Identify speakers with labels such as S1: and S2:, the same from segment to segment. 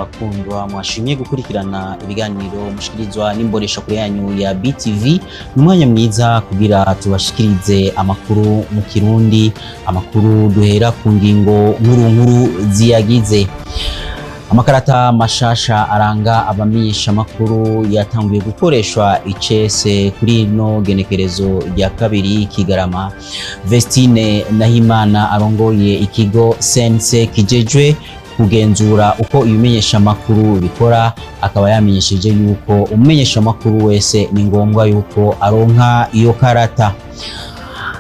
S1: Bakundwa mwashimye gukurikirana ibiganiro mushikirizwa n'imbonesha kure yanyu ya BTV. Ni umwanya mwiza kugira tubashikirize amakuru mu Kirundi, amakuru duhera ku ngingo nkuru nkuru ziyagize. Amakarata mashasha aranga abamenyesha makuru yatanguye gukoreshwa icese kuri ino genekerezo rya 2 Kigarama. Vestine Nahimana arongoye ikigo Sense kijejwe kugenzura uko ibimenyesha makuru bikora, akaba yamenyesheje yuko umumenyesha makuru wese ni ngombwa yuko aronka iyo karata.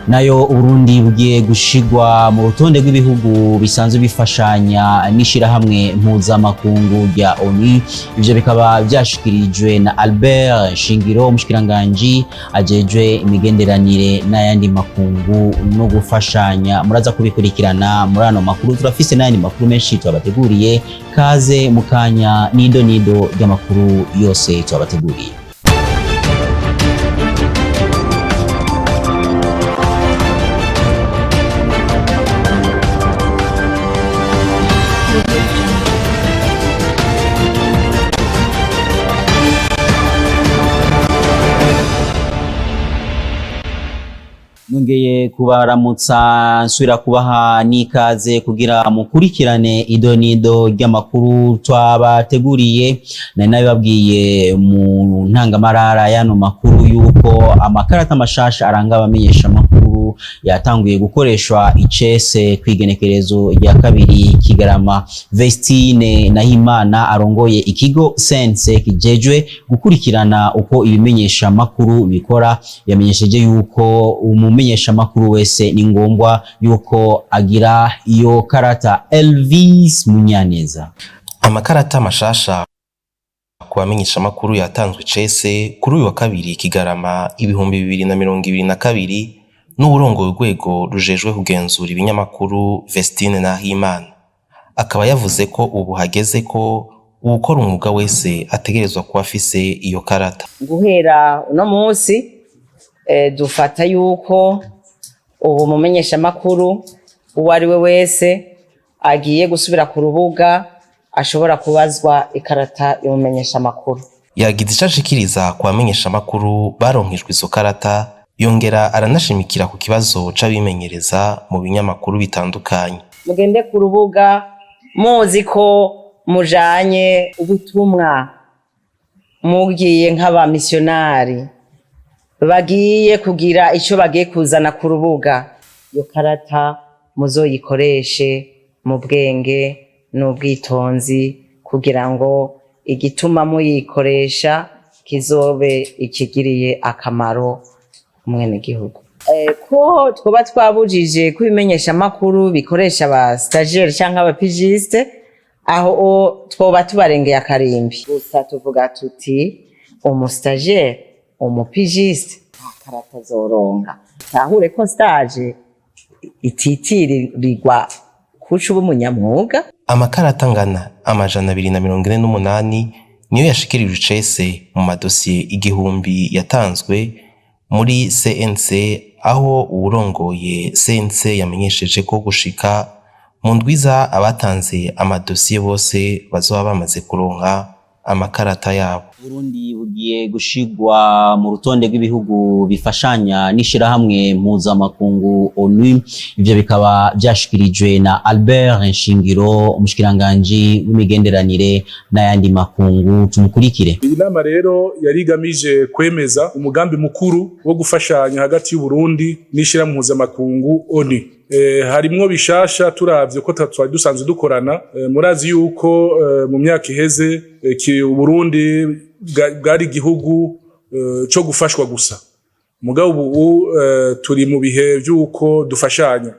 S1: Nayo Uburundi bugiye gushigwa mu rutonde rw'ibihugu bisanzwe bifashanya n'ishirahamwe mpuzamakungu rya ONU. Ivyo bikaba vyashikirijwe na Albert Shingiro, umushikiranganji ajejwe imigenderanire n'ayandi makungu no gufashanya. Muraza kubikurikirana muri ano makuru, turafise n'ayandi makuru menshi tubateguriye. Kaze mukanya nido nido ry'amakuru yose tubateguriye. Nongeye kubaramutsa, nsubira kubaha n'ikaze kugira mukurikirane ido nido ry'amakuru twabateguriye. Nari nabibabwiye mu ntangamarara y'ano makuru yuko amakarata mashasha aranga abamenyesha makuru yatanguye gukoreshwa icese kw'igenekerezo rya 2 Kigarama. Vestine Nahimana arongoye ikigo Sense kijejwe gukurikirana uko ibimenyesha makuru bikora, yamenyesheje yuko umumenyesha makuru wese ni ngombwa yuko agira iyo karata. Elvis Munyaneza.
S2: Amakarata mashasha ku bamenyesha makuru yatanzwe icese kuri uyu wa 2 Kigarama 2022 n'uwurongoye urwego rujejwe kugenzura ibinyamakuru Vestine Nahimana, akaba yavuze ko ubu hageze ko uwukora umwuga wese ategerezwa kuba afise iyo karata.
S3: Guhera uno munsi dufata yuko ubu mumenyesha makuru uwo ari we wese agiye gusubira ku rubuga ashobora kubazwa ikarata y'umumenyesha makuru.
S2: Yagize ico ashikiriza ku bamenyesha makuru baronkejwe izo karata, yongera aranashimikira ku kibazo c'abimenyereza mu binyamakuru bitandukanye.
S3: Mugende ku rubuga muzi ko mujanye ubutumwa, mugiye nk'abamisiyonari bagiye kugira ico bagiye kuzana ku rubuga. Iyo karata muzoyikoreshe mu bwenge n'ubwitonzi kugira ngo igituma muyikoresha kizobe ikigiriye akamaro umwenegihugu. Ko twoba twabujije ko ibimenyesha makuru bikoresha aba stagiaire canke aba pigiste, aho twoba tubarengeye akarimbi. Gusa tuvuga tuti umu stagiaire, umu pigiste nta karata zoronka. Tahure ko stage ititirirwa kuca uba umunyamwuga.
S2: Amakarata angana 248 niyo yashikirijwe icese mu madosiye 1000 yatanzwe muri CNC, aho uwurongoye CNC yamenyesheje ko gushika mu ndwiza abatanze amadosiye bose bazoba bamaze kuronka amakarata yabo.
S1: Burundi bugiye gushigwa mu rutonde rw'ibihugu bifashanya n'ishirahamwe mpuzamakungu ONU. Ivyo bikaba vyashikirijwe na Albert Nshingiro, umushikiranganji w'imigenderanire n'ayandi makungu. Tumukurikire.
S4: Iyi nama rero yari igamije kwemeza umugambi mukuru wo gufashanya hagati y'u Burundi n'ishirahamwe mpuzamakungu ONU. Harimwo bishasha turavye ko twari dusanzwe dukorana. Murazi yuko mu myaka iheze Uburundi bwari igihugu co gufashwa gusa, mugabo ubu turi mu bihe vy'uko dufashanya.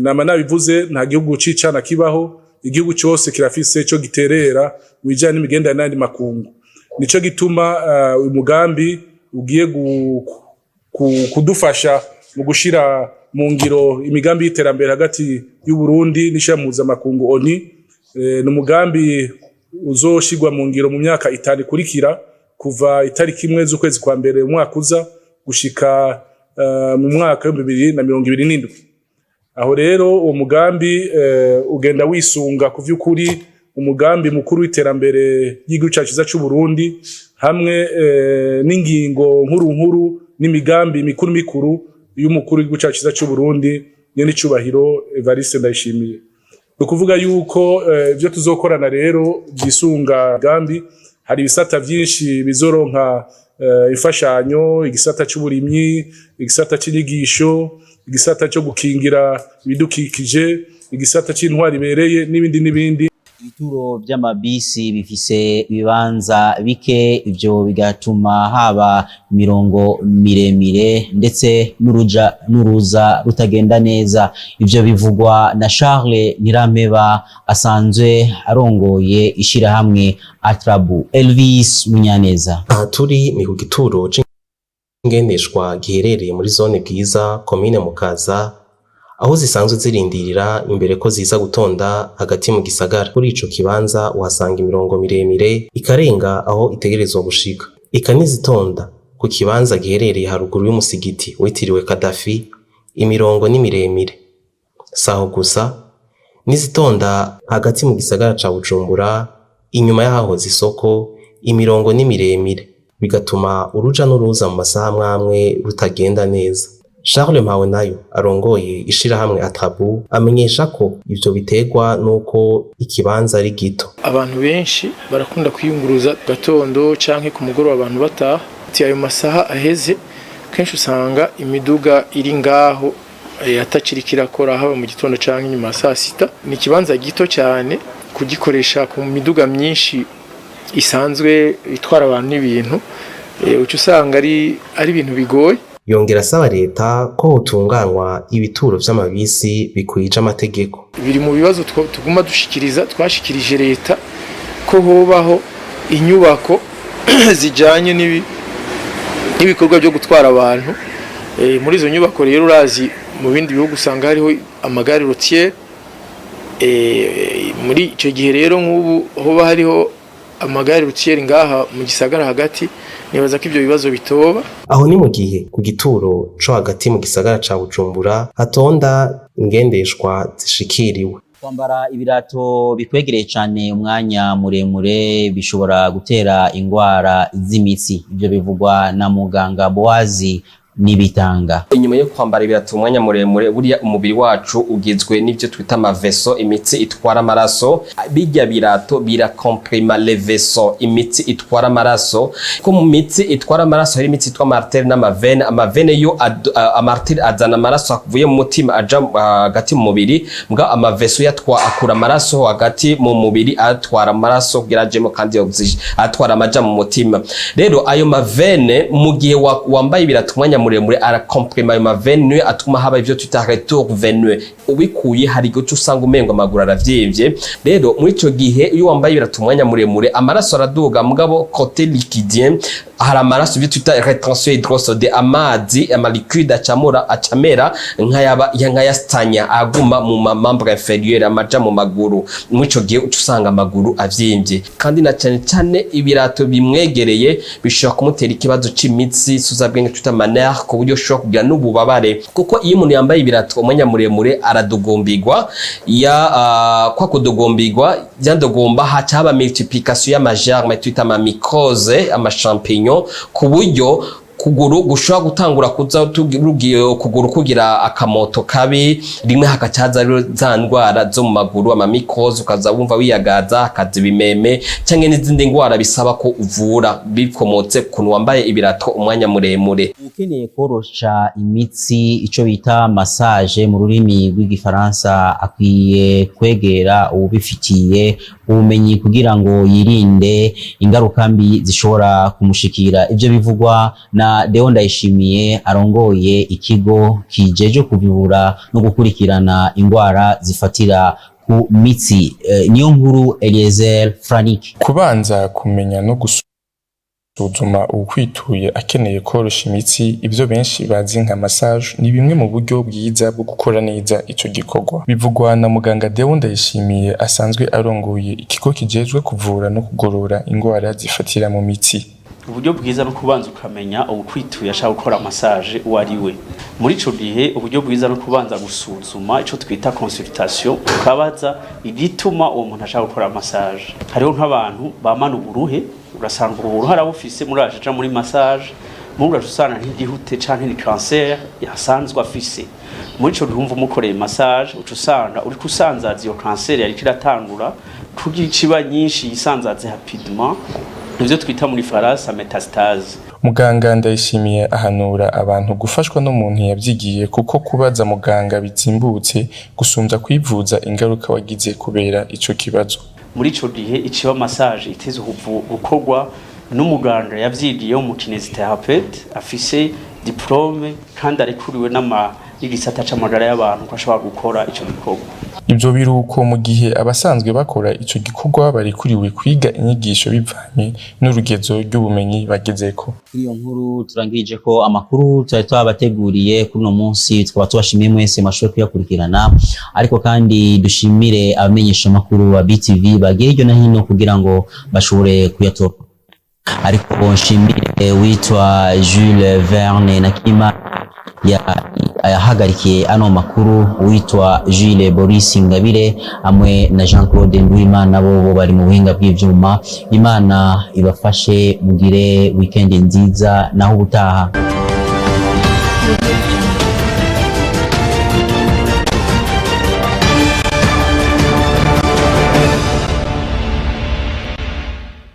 S4: Nama nabivuze, nta gihugu cicana kibaho, igihugu cose kirafise ico giterera mu bijanye n'imigenderanire n'ayandi makungu. Nico gituma uyu mugambi ugiye kudufasha mu gushira mu ngiro imigambi y'iterambere hagati y'u Burundi n'ishirahamwe mpuzamakungu ONU. Ni umugambi uzoshirwa mu ngiro mu myaka 5 ikurikira, kuva itariki 1 z'ukwezi kwa mbere umwaka uza gushika mu mwaka w'ibihumbi bibiri na mirongo ibiri n'indwi. Aho rero uwo mugambi ugenda wisunga ku vy'ukuri umugambi mukuru w'iterambere ry'igihugu cacu ciza c'u Burundi hamwe n'ingingo nkuru nkuru n'imigambi mikuru mikuru y'umukuru w'igihugu cacu ciza c'u Burundi nyenicubahiro Evariste Ndayishimiye. Ni ukuvuga yuko ivyo tuzokorana rero vyisunga gambi. Hari ibisata vyinshi bizoronka imfashanyo: igisata c'uburimyi, igisata c'inyigisho, igisata co gukingira ibidukikije, igisata c'intwari ibereye, n'ibindi n'ibindi.
S1: Ibituro vy'amabisi bifise ibibanza bike, ivyo bigatuma haba imirongo miremire ndetse n'uruja n'uruza rutagenda neza. Ivyo bivugwa na Charles Nirampeba asanzwe arongoye ishirahamwe Atrabu. Elvis Munyaneza.
S2: Aha turi ni ku gituro c'ingendeshwa giherereye muri zone Bwiza, komine Mukaza, aho zisanzwe zirindirira imbere ko ziza gutonda hagati mu gisagara. Kuri ico kibanza uhasanga imirongo miremire ikarenga aho itegerezwa gushika, eka n'izitonda ku kibanza giherereye haruguru y'umusigiti witiriwe Kadafi, imirongo ni miremire. Saho gusa, n'izitonda hagati mu gisagara ca Bujumbura inyuma y'ahahoze isoko, imirongo ni miremire, bigatuma uruja n'uruza mu masaha amwamwe rutagenda neza. Charles Mpawenayo arongoye ishirahamwe Atrabu amenyesha ko ivyo biterwa n'uko ikibanza ari gito.
S5: Abantu benshi barakunda kwiyunguruza gatondo canke ku mugoroba abantu bataha. Ati ayo masaha aheze, kenshi usanga imiduga iri ngaho atakiriko irakora, haba mu gitondo canke inyuma ya saa sita. Ni ikibanza gito cyane kugikoresha ku miduga myinshi isanzwe itwara abantu n'ibintu, uca usanga ari ibintu bigoye.
S2: Yongera asaba leta ko hotunganywa ibituro vy'amabisi bikwije amategeko.
S5: Biri mu bibazo tuguma dushikiriza, twashikirije leta ko hobaho inyubako zijanye n'ibikorwa byo gutwara abantu. Muri izo nyubako rero, urazi mu bindi bihugu usanga hariho ama gares routières. Muri icyo gihe rero, nk'ubu hoba hariho ama gares routières ngaha mu gisagara hagati, nibaza ko ibyo bibazo bitoba.
S2: Aho ni mu gihe ku gituro co hagati mu gisagara ca Bujumbura hatonda ingendeshwa zishikiriwe.
S1: Kwambara ibirato bikwegereye cane umwanya muremure bishobora gutera ingwara z'imitsi. Ivyo bivugwa na muganga Boazi Nibitanga.
S6: Inyuma yo kwambara ibirato umwanya muremure, buriya umubiri wacu ugizwe n'ibyo twita ama vaisseaux, imitsi itwara amaraso. Bijya birato birakomprima les vaisseaux, imitsi itwara amaraso. Ko mu mitsi itwara amaraso hari imitsi itwa ama artères n'ama veines. Ama veines yo ama artères azana amaraso avuye mu mutima aja hagati mu mubiri, mbwa ama vaisseaux yatwa akura amaraso hagati mu mubiri, atwara amaraso kugira ajemo kandi oxygène, atwara amaja mu mutima. Rero ayo ma veines, mu gihe wambaye ibirato umwanya muremure, arakomprima ayo ma veines, niyo atuma haba ivyo twita retour veineux. Ubikuye, hari igihe uca usanga umengo amaguru aravyimbye. Rero muri ico gihe, iyo wambaye ibirato umwanya muremure, amaraso araduga, mugabo côté liquidien hari amaraso, ivyo twita rétention hydrosodée, amazi, ama liquide acamura acamera nk'ayaba nk'ayastanya, aguma mu ma membre inférieur, amaja mu maguru. Muri ico gihe uca usanga amaguru avyimbye, kandi na cane cane ibirato bimwegereye bishobora kumutera ikibazo c'imitsi suzabwenge twita ama nerfs, ku buryo ushobora kugira n'ububabare, kuko iyo umuntu yambaye ibirato umwanya muremure aradugumbirwa. Ya kwa kudugumbirwa byandugumba, haca haba multiplication y'ama germes twita ama mycoses, ama champignons, ku buryo kuguru gushobora gutangura kuza rugiye ukuguru kugira akamoto kabi rimwe, hakacaza rero za ndwara zo mu maguru, ama mycoses, ukaza wumva wiyagaza, hakaza ibimeme canke n'izindi ndwara bisaba ko uvura bikomotse kuntu wambaye ibirato umwanya muremure.
S1: Ukeneye korosha imitsi, ico bita massage mu rurimi rw'igifaransa, akwiye kwegera uwubifitiye ubumenyi kugira ngo yirinde ingaruka mbi zishobora kumushikira. Ivyo bivugwa na Deo Ndayishimiye arongoye ikigo kijeje kuvura no gukurikirana ingwara zifatira ku mitsi. Niyo nkuru Eliezer Franik.
S7: Kubanza kumenya no gusuzuma uwukwituye akeneye korosha imitsi, ivyo benshi bazi nka massage, ni bimwe mu buryo bwiza bwo gukora neza ico gikorwa. Bivugwa na muganga Deo Ndayishimiye asanzwe arongoye ikigo kijejwe kuvura no kugorora ingwara zifatira mu mitsi.
S8: Uburyo bwiza no kubanza ukamenya uwukwituye ashaka gukora massage uwo ari we. Muri ico gihe, uburyo bwiza no kubanza gusuzuma, ico twita consultation, ukabaza igituma uwo muntu ashaka gukora massage. Hariho nk'abantu bamana uburuhe, ugasanga ubwo buruhe arabufise, muri aja muri massage, muri usanga nk'igihute canke ni cancer yasanzwe afise. Muri ico gihe umva umukoreye massage, uca usanga uriko usanzaza iyo cancer yariko iratangura kugira iciba nyinshi, yisanzaze rapidement, ivyo twita muri faransa métastase.
S7: Muganga Ndayishimiye ahanura abantu gufashwa n'umuntu yavyigiye, kuko kubaza muganga bizimbutse gusumvya kwivuza ingaruka wagize kubera ico kibazo.
S8: Muri ico gihe iciba massage iteze gukorwa n'umuganga yavyigiye, mu kinésithérapeute afise diplôme kandi arekuriwe n'ama n'igisata c'amagara y'abantu ko ashobora gukora ico gikorwa.
S7: Ivyo biruko mu gihe abasanzwe bakora ico gikorwa barekuriwe kwiga inyigisho bivanye n'urugezo ry'ubumenyi bagezeko.
S1: Kuri iyo nkuru turangirije ko amakuru twari twabateguriye kuri uno munsi. Tukaba tubashimiye mwese mwashoboye kuyakurikirana, ariko kandi dushimire abamenyesha amakuru ba BTV bagiye hirya no hino kugira ngo bashobore kuyatora, ariko nshimire witwa Jules Verne na Kima yahagarikiye ano makuru, witwa Jules Boris Ngabire hamwe na Jean Claude Nduwimana, bo bari mu buhinga bw'ivyuma. Imana ibafashe, mugire weekend nziza, naho ubutaha.